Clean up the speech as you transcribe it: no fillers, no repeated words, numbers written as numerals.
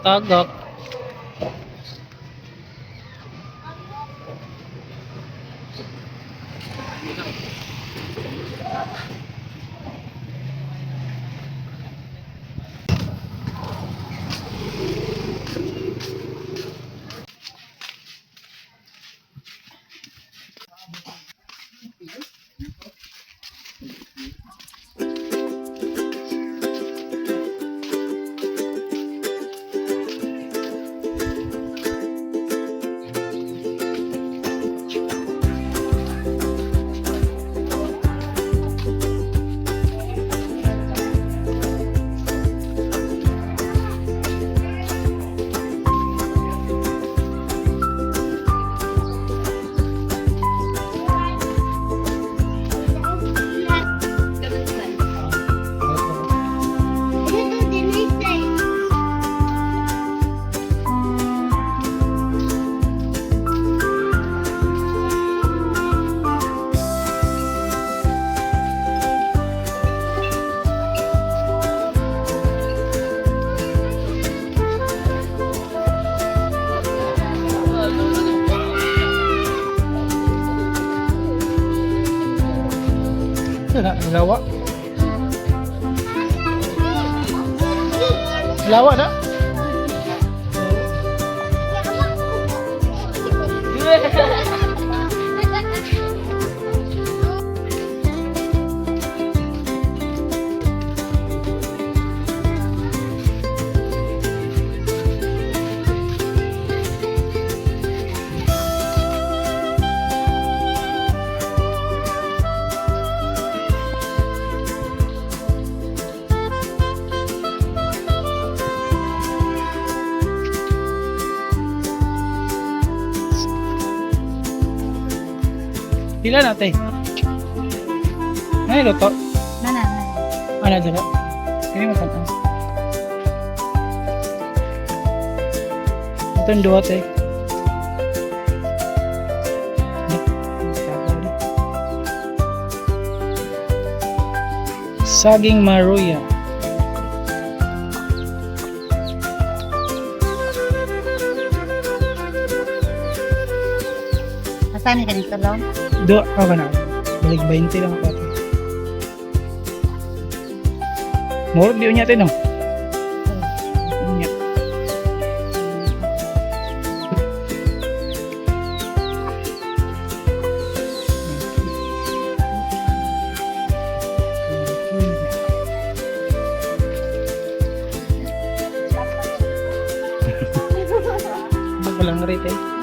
Tagak. Ito na, lawa. Lawa na. Pila na, te? Ay, luto. Na na na. Ano, dala? Kini mo tanaw. Ito ang duha, te. Saging maruya. Asan ni ganito long? Do, ako na. Balik 20 lang ako, ate. Murag di niya, te, no? Unya. Ano palang rate eh?